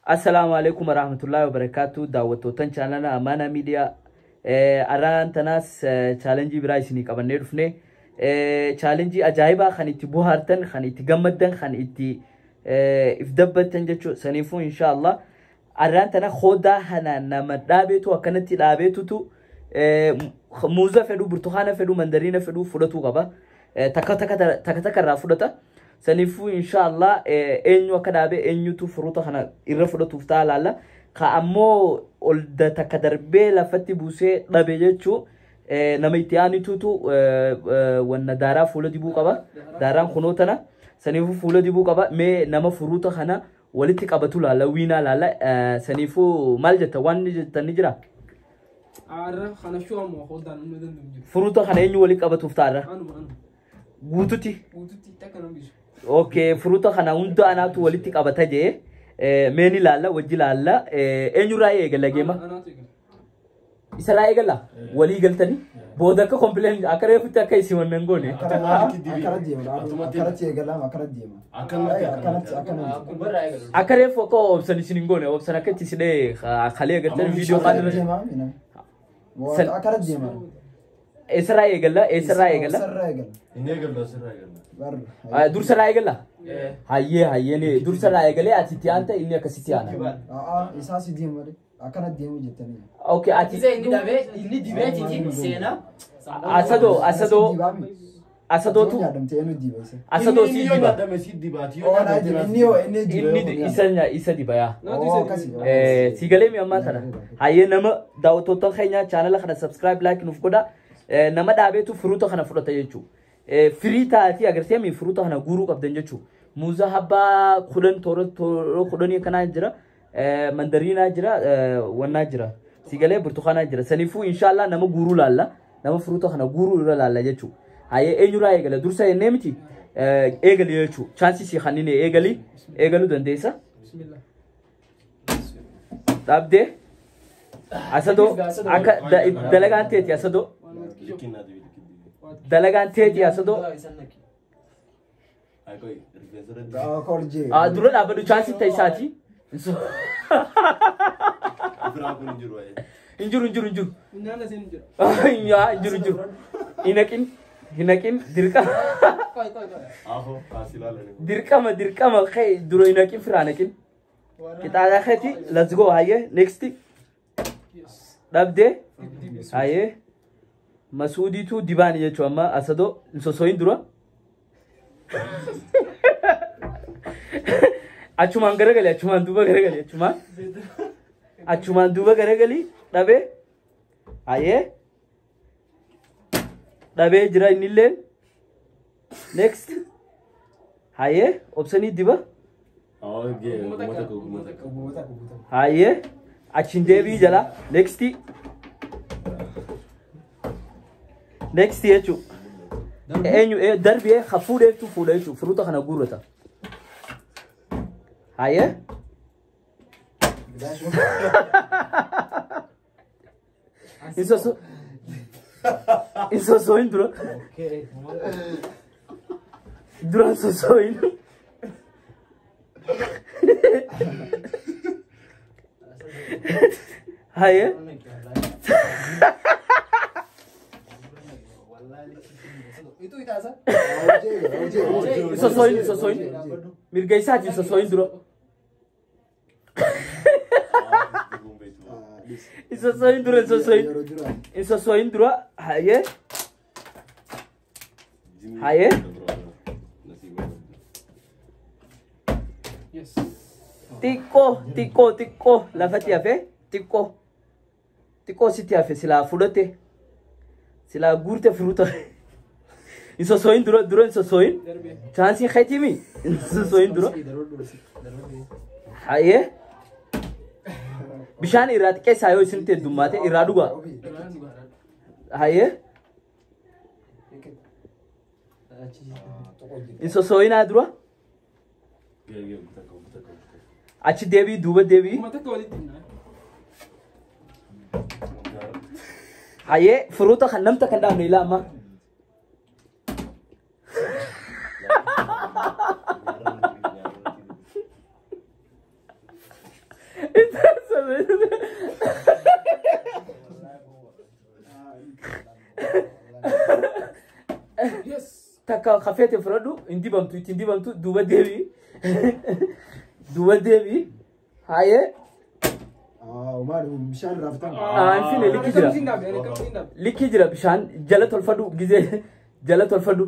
Assalaamu alaikum warahmatullahi wabarakatuh. Daawwattootan chaanala Amaanaa Miidiyaa, arraan tanaas chaalenjii biraa isinii qabannee dhufne. Chaalenjii ajaa'ibaa kan itti bohaartan, kan itti gammaddan, kan itti if dabbattan jechuudha. Saniifuu inshaallah arraan tana hoodaa kana nama dhaabeetu akkanatti dhaabeetutu muuza fedhu, burtukaana fedhu, mandariina fedhu fudhatuu qaba. Takka takka irraa fudhata. Saniifuu inshaallah eenyu akka dhaabe, eenyutu furuuta kana irra fudhatuuf ta'a laalla. Ka ammoo ol takka darbee lafatti buusee dhabe jechuu, nama itti aanitutu wanna daaraa fuula dibuu qaba. Daaraan kunoo tana. Saniifuu fuula dibuu qaba. Mee nama furuuta kana walitti qabatu laalla, wiinaa laalla. Saniifuu maal jetta, waan jettan ni jira? Arra kana shuu ammoo hodaan inni danda'u jiru. Furuuta kana eenyu walitti qabatuuf ta'a irra? Anuma, anuma. Guututti. Guututti takka nama bisu. Okay, furuuta kana hunda anaatu walitti qabata jee. Mee ni laalla, wajji laalla. Eenyurraa eegalla geema? Anaatu eegala. Isarraa eegalla? Walii galtanii? Booda akka complain akka reefutti akka isin wannan goone. Akkana deema, akkanatti eegalama, akkana deema. Akkanatti, akkanatti. Akka reefu akka obsan isin hin goone, obsan akka itti sidhee kalee agartanii viidiyoo kaan irra. Deema, akkana deema. Eessarraa eegalla? Eessarraa eegalla? Sarara eegala. Inni eegalla, asirraa eegalla. Dursarraa eegalla? Hayyee, hayyee, dursarraa eegalee ati itti aanta, inni akkasitti aana. Aa, isaa si deema malee. Akkana deemu jettanii. Okay, ati Isa inni dhabee, inni dibeetiti seenaa. Asadoo, Asadoo, Asadootu Nyaadamtee eenyu diba isa? Asadoo si Inni yoo diba. nyaadame si dibaati. Yoo Oo, naa nyaadamte diba. naa Inni yoo inni diba. Inni isa diba yaa. Naatu Oo, isa akkasi. Si galee mi ammaa tana. Hayyee, nama daawwattoota keenya, chaanala kana subscribe, like nuuf godha. Nama dhaabeetu furuuta kana fudhata jechuudha. Firii taatii agartee mi furuuta kana guuruu qabdan jechuudha. Muuza habbaa 10, toora toora 10 kanaa jira. Mandariinaa jira, wannaa jira. Si galee, burtukaanaa jira. Saniifuu inshaallah nama guuruu laalla. Nama furuuta kana guuruu irra laalla jechuudha. Hayyee, eenyurraa eegala? Dursa jennee miti eegali jechuudha. Chaansii si kanneen eegali, eegaluu dandeessa. Bismillah. Dhaabdee Asadoo, akka dalagaan teeti Asadoo, Likkiin naa dibi, likkiin dibi. dalagaan teeti Asadoo. Ay koy, rifeensa irra dibi. Gaa korjee. Dura dhaabbadhu, chaansii ta'isaati. Ofirraa kun hin jiru waa'ee. Hin jiru, hin jiru, hin jiru. Inni haala seen jira. Yaa, hin jiru, hin jiru. Hin haqin, hin haqin, dirqama. Qoy, qoy, qoy. Afoo kaas ilaalanii. Dirqama, dirqama, kee dura hin haqin, firaa hin haqin. Qixaaxaa keeti, let's go, hayyee, next. Yes. Dhabdee, hayyee. Masuudiitu dibaani jechuun amma Asadoo hin sosohin dura. Achumaan garagali, achumaan duuba garagali, achumaan. Achumaan duuba garagali, dhabee. Hayyee. Dhabee jira innilleen. Next. Hayyee, obsanii diba. Oogee, guma tokko, guma tokko. Hayyee. Achiin deebii jala. Next. Next jechuun. Eenyu darbee ha fuudheetu fuudha jechuudha. Furuuta kana guurrata. Hayyee. Hin sosohin dura. Dura hin sosohin. Hayyee. Itu itaasa. Hin sosohin, hin sosohin. Mirga isaati, hin sosohin dura. Dibuun beektu. Hin sosohin dura, hin sosohin. Yeroo dura. Hin sosohin dura. Hayyee. Hayyee. Yes. Xiqqoo, xiqqoo, xiqqoo lafatti hafe, xiqqoo. Xiqqoo sitti hafe, silaa fudhate. Silaa guurte furuuta. Hin sosohin dura, dura hin sosohin. Darbee. Chaansiin keetiimi. Hin sosohin dura. Hayyee. Bishaan irraa xiqqeessaa, yoo isinitti heddummaate irraa dhugaa. Duraan dhugaa. Hayyee. Hin sosohinaa dura. Achi deebii duuba deebii. Uummata akka walitti himna. Hayyee firoota kan namta kan dhaabne ilaa amma. Yes. Takka kafeete fudhadhu hin dibamtu ittiin dibamtu duuba deebii. Duuba deebii. Hayyee. Maali bishaan irraa fitan. Hin finne likki jira. Ani kam siin dhaabe. Likki jira bishaan jala tolfadhu gizee jala tolfadhu.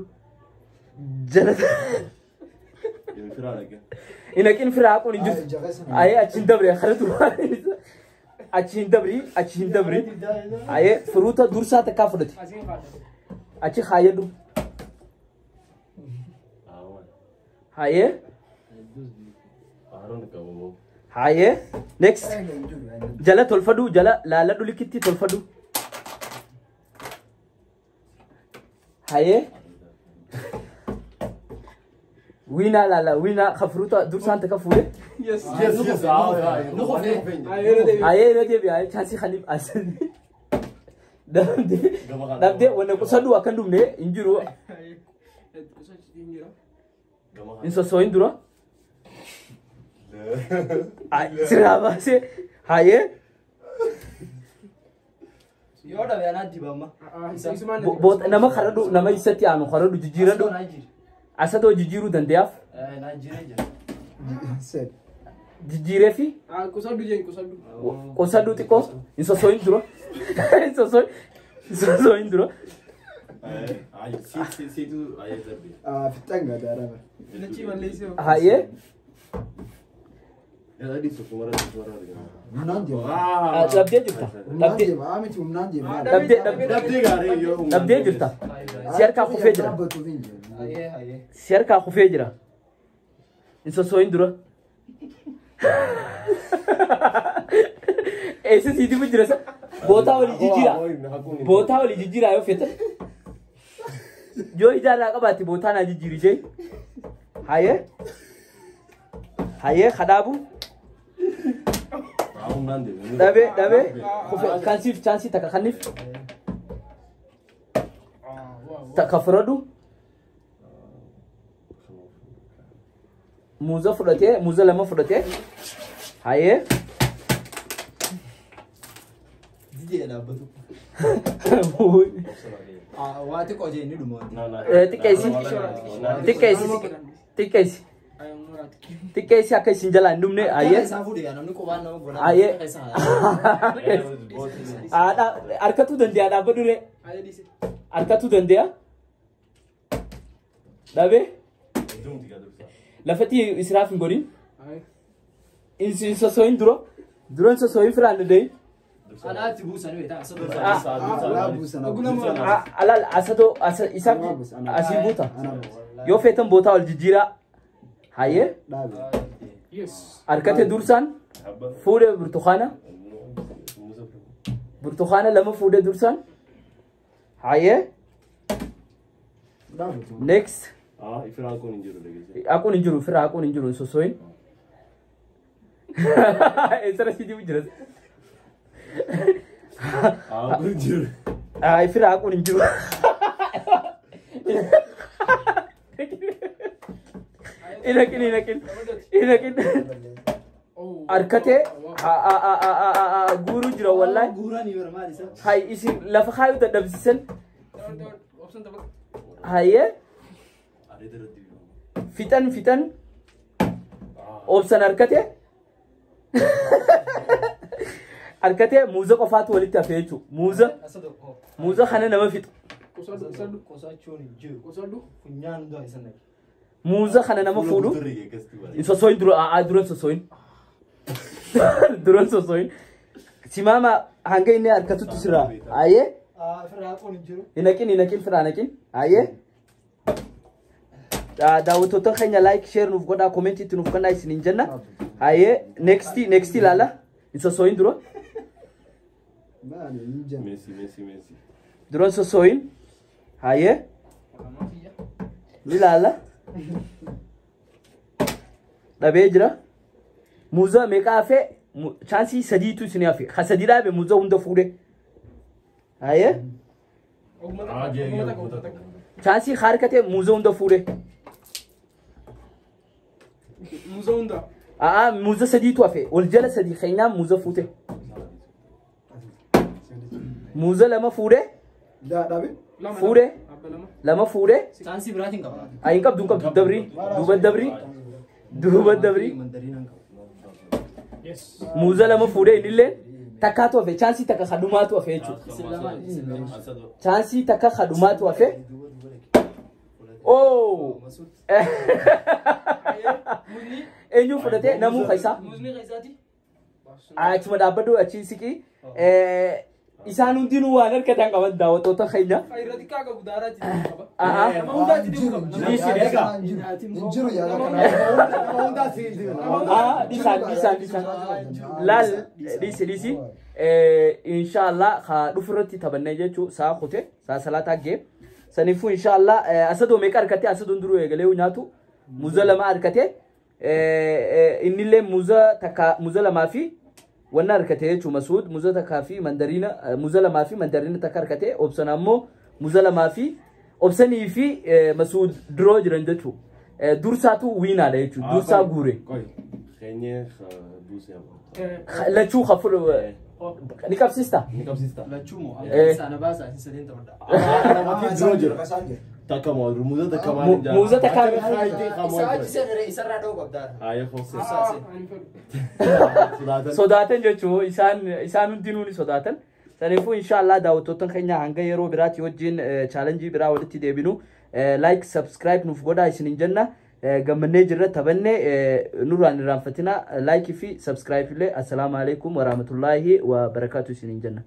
Jala Inaqin firaa haquun hin jirtu. Ayee achi hin dabre kana turaa. Achi hin dabri achi hin dabri. Ayee firuuta dursaa takkaa fudhate. Asiin haadha. Achi kaayyadhu. Hayyee. Hayyee. Next. Jala tolfadhu jala laaladhu likkitti tolfadhu. Hayyee. Wiinaa laala wiinaa kafiruuta dursaan takka fuudhe. Yes. Yes, yes. Ayee deebii. Ayee irra deebi'a ayee chaansii kaniif as. Dhabdee dhabdee wanna qusadhu akka hin dhumne hin jiru Qusachuun jira. hin sossooyin dura. Sirraa baasee hayyee Yoo dhabe anaa dibama. Isumaan nama karadhu nama isatti aanu karadhu jijjiiradhu Naa jira. asatoo jijjiiruu dandeeyaaf Naa jira jira. jijjiiree fi Qusadhu jeen qusadhu. qusadhu xiqqoo hin sossooyin dura hin sossooyin hin sossooyin dura. Fixan gadaa Lachii balleessee. Hayyee Humnaan deema. dhabdee jirta Humnaan dhabdee deema. Miti humnaan deema. dhabdee dhabdee jirta si harkaa kufee jira. Hayyee hayyee. Si harkaa kufee jira. Hin sossooyin dura. Eessa sii dibu jira sa? Bootaa walii jijjiiraa. Bootaa walii jijjiiraa yoo feetan. Yoo ijaarraa qabaatte bootaa naa jijjiiri jee. Hayyee. Hayyee kadhaabu. Dhabee dhabee. Kufee kansiif chaansii takka kanniif. Takka fudhadhu. Muuza fudhatee muuza lama fudhatee. Hayyee. Didee dhaabbatu. Waa xiqqoo jee inni dhuma. Xiqqeessi. Xiqqeessi. Xiqqeessi. Xiqqeessi akka isin jalaa hin dhumne. Hayyee. Isaan fuudhe namni qubaan nama godhaa. Hayyee. Harkatuu dandee'a dhaabbadhu ree. Ayee dhiise. Harkatuu dandee'a. Dhabee. Lafatti israaf hin godhin. Ayee. Hin sossooyin dura. Dura hin sossooyin firaan danda'in. Alaatti buusanii beektaa asirra. Alaal asatoo isa asii buuta. Yoo feetan bootaa wal jijjiiraa. Hayyee. Yes. Harkate dursaan fuudhee burtukaana. Burtukaana lama fuudhee dursaan. Hayyee. Next. Haquun hin jiru firra haquun hin jiru hin sossooyin. Eessara si dibu jira. Firra haquun hin jiru. Inaqin inaqin inaqin. Harkatee guuruu jira wallaahi. Guuraan yoo maal isa? Hay isin lafa kaayuu dadhabsiisan. Hayyee. Fixan fixan. Obsan harkatee. Harkatee muuza qofaatu walitti hafe jechuudha. Muuza muuza kana nama fixu. Qusadhu qusadhu. Qusachuun hin jiru. Qusadhu. Funyaan hundaa isa naqe. Muuza kana nama fuudhu. Hin sossooyin dura dura hin sossooyin. Dura hin sossooyin. Simaama hanga inni harkatutti sirraa. Hayyee. Firraa haquun hin jiru. Hinaqin hinaqin firaa naqin. Hayyee. Daawwattoota keenya like share nuuf godhaa comment itti nuuf kennaa isiniin jenna. Hayyee next next ilaala. Hin sossooyin dura. Dura hin sossooyin. Hayyee. Ni ilaala. Dhabee jira. Muuza meeqa hafe? Chaansii sadiitu isin hafe. Ka sadii dhaabe muuza hunda fuudhe. Haye? Gee oguma takka. Chaansii harkate muuza hunda fuudhe. Muuza hunda. Aa muuza sadiitu hafe. Wal jala sadii keenyaa muuza fuute. Muuza lama fuudhe. Dhaabe. Fuudhe. Abba lama. Lama fuudhe. Chaansii biraatiin qaba. Ayin qabdu hin qabdu dabri. Duuba dabri. Duuba dabri. Mandariinaan qaba. Yes. Muuza lama fuudhe innillee takkaatu hafe. Chaansii takka kadhumaatu hafe jechuudha. Isin lamaan isin lamaan. Chaansii takka kadhumaatu hafe. Oh! Masuud. Muuzni. Eenyu fudhatee namuu keessaa? Muuzni keessaati. Achuma dhaabbadhu achi siqii. Isaan hundinuu waan harkatan qaban daawwattoota keenya. Irra xiqqaa qabu daaraatti qaba. Aa. Nama hundaatti deemu qaba. Dhiisi Hin jiru yaada kana. Aa dhisaan dhisaan dhisaan. Laal dhiisi dhiisi. Inshaallah ka dhufurratti taphannee jechuu saa kute saa salaataa gee. Saniifuu inshaallah asadoo meeqa harkatee asadoon duruu eegalee nyaatu muuza lama harkatee innillee muuza takka muuza lamaa fi wanna harkatee jechuu Masuud muuza takkaa fi mandariina muuza lamaa fi mandariina takka harkatee obsan ammoo muuza lamaa fi obsanii fi Masuud duroo jiran jechuu dursaatu wiinaadha jechuu dursaa guure. Qoy. Keenyee buusee amma. Lachuu kafur ni qabsiista. Ni qabsiista. Lachuu moo? Sana baasaa isin sadeen taphadha. Namatti duroo jira. Takka moo muuza takka maal hin Muuza takka Isa achi isarraa dha'uu qabdaa. Ayee foosee. Ani fedhu. Sodaatan jechuu isaan hundinuu ni sodaatan. Saniifuu inshaallah daawwattoota keenya hanga yeroo biraatti wajjin chaalenjii biraa walitti deebinu like subscribe nuuf godhaa isinin jenna. Gammannee jirra taphanne nurraan irraanfatina like fi subscribe illee. Assalaamu alaikum warahmatullaahi wabarakaatu isinin jenna.